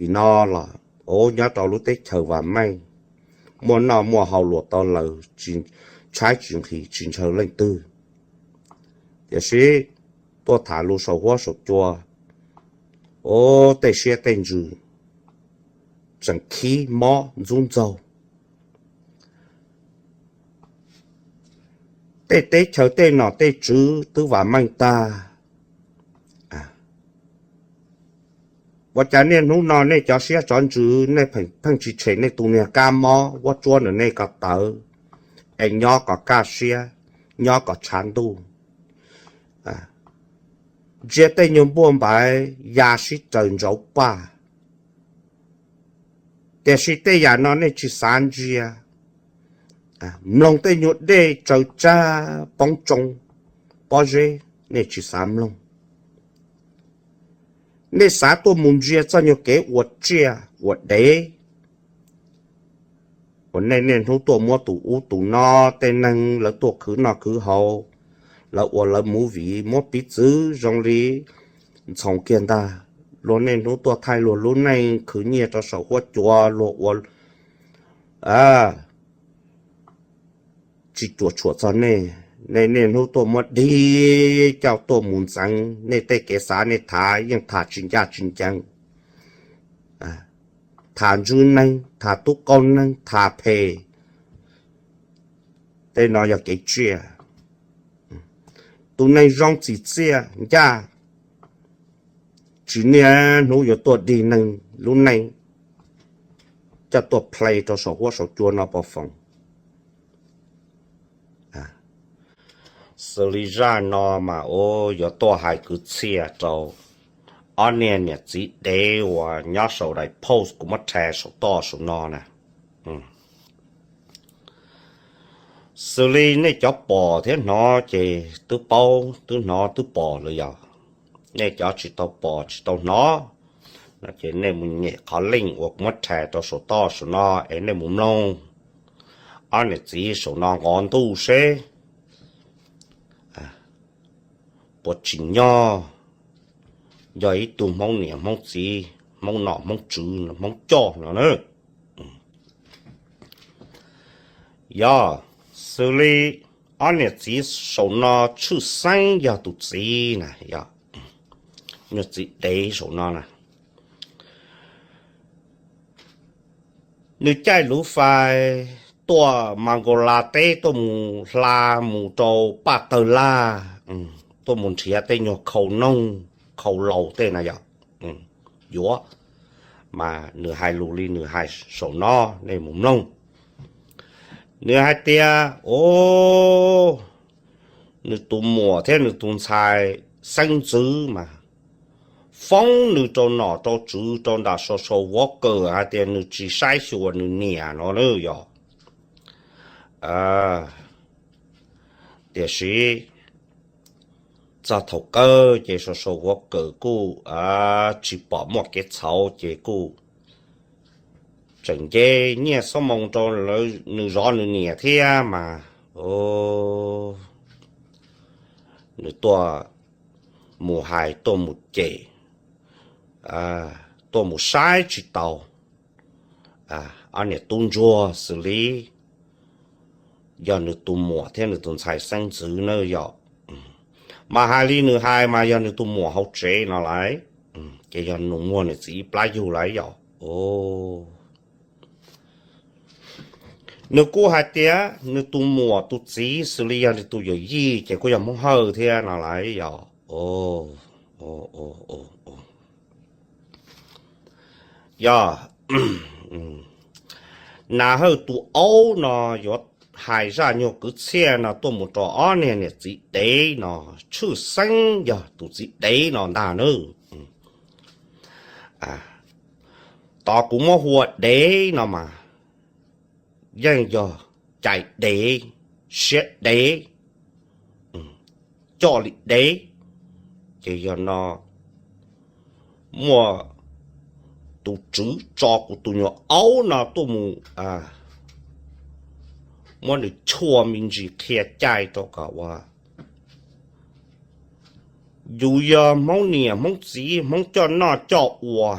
tim no los, ov, nyob rau lub teb chaws vam meej, muaj noj muaj haus luag tau lawm, tsis tshaib tsis nqhis tsis ntshaw leej twg. Tiam sis tuaj tham lus saum huab saum cua, ov, tej siab tej ntsws tseem khib mob ntxub ntxaug. Tej teb chaws tej nom tej tswv twb vam meej tag. Ua cas niaj hnub no nej cov siab tsov ntsws nej pheej tsis tshem nej tus niag kab mob vuab tsuab ntawm nej ko tawv, es nyob kom kaj siab, nyob kom tshav ntuj, ntsia tej nyuag npuaj npaiv ya sib raws ntsauv paj. Tiam sis tej yam no nej tsis xav ntsia, mloog tej nyuag dej tsaws tsag poob tsoo pob zeb, nej tsis xav mloog. Nej xav tuaj mus ntsia txoj nyuag kev ua tsiaj ua dev uas nej niaj hnub tuaj muab tus ub tus no, tej neeg lawv tuaj khwv noj khwv haus, lawv ua lawv movie muab piv txwv zoo li ntxhoo kiag ntag. Luag niaj hnub tuaj thaij luag lub neej khwv nyiaj rau saum huab cua, luag ua tsis cuam tshuam txog nej. Nej niaj hnub tuaj muab dig coj tuaj mus ntxeev, nej tej kev xav nej tham yeej tham tsis ncaj tsis ncees. Tham ntswg neeg, tham tub qaug neeg, tham phem. Tej no yog kev tsiaj. Tus neeg zoo txim txiaj ncaj, tsis niaj hnub yuav tuaj dig neeg lub neej coj tuaj play rau saum huab saum cua no pov foos. Xws li zaj no mas ua yuav tuaj hais kwv txhiaj rau ob niag niam txiv dev uas nyob saum daim post kuv muab tha saum toj saum no na. Xws li nej cov pom thiab hnov ces twb paub twb hnov twb pom lawm yog. Nej cov tsis tau pom tsis tau hnov no ces nej mus nyem qhov link uas kuv muab tha rau saum toj saum no es nej mus mloog. Ob niam txiv saum no nqov ntuj seb puas tsim nyog yog ib tug Hmoob niam Hmoob txiv, Hmoob nom Hmoob tswv, Hmoob coj no na. Yog, xws li ob niam txiv saum no tshwj xeeb yog tus txiv na, yog, nyuag txiv dev saum no na. Nws caij luv fais tuaj Mangolas teb tuaj mus hla mus rau Paj Tawg Laj, tuaj mus nrhiav tej nyuag khau noog khau laus tej na yog. Yuav, mas nws hais lus li nws hais saum no, nej mus mloog. Nws hais tias, o, nws tus muam thiab nws tus ntxhais xeeb ntxwv mas foob nws rau nom rau tswv rau nram social worker hais tias nws tsis saib xyuas nws niam no na yog. Tiam sis txog thaum kawg ces social worker kuj tsis pom muaj kev txhaum ces kuj tseem nce nyiaj xuab moos rau nws zov nws niam thiab mas nws tuaj mus hais tuaj mus cem, tuaj mus saib tsis taus ob niam tub ntsuag xws li yog nws tus muam thiab nws tus ntxhais xeeb ntxwv na yog. Mas hais li nws hais mas yog nws tus muam hauv tsev no lawm, ces yog nws muag nws txiv ib plab yug lawm yog. Nws kuj hais tias nws tus muam tus txiv xws li yog nws tus yawm yij ces kuj yog Hmoob Hawj thiab no lawm yog. Yog, Nas Hawj tus aub no yuav hais zaj nyuag kwv txhiaj no tuaj mus rau ob niag niam txiv dev no, tshwj xeeb yog tus txiv dev no ntag nawb. Tos kuv muab hu ua dev no mas yeej yog cais dev, siab dev, coj li dev, ces yog no muaj tus tswv tso kuv tus nyuag aub no tuaj mus muab nws tshuaj me ntsis qhia caij rau kom ua yus yog Hmoob niam Hmoob txiv Hmoob coj noj coj ua,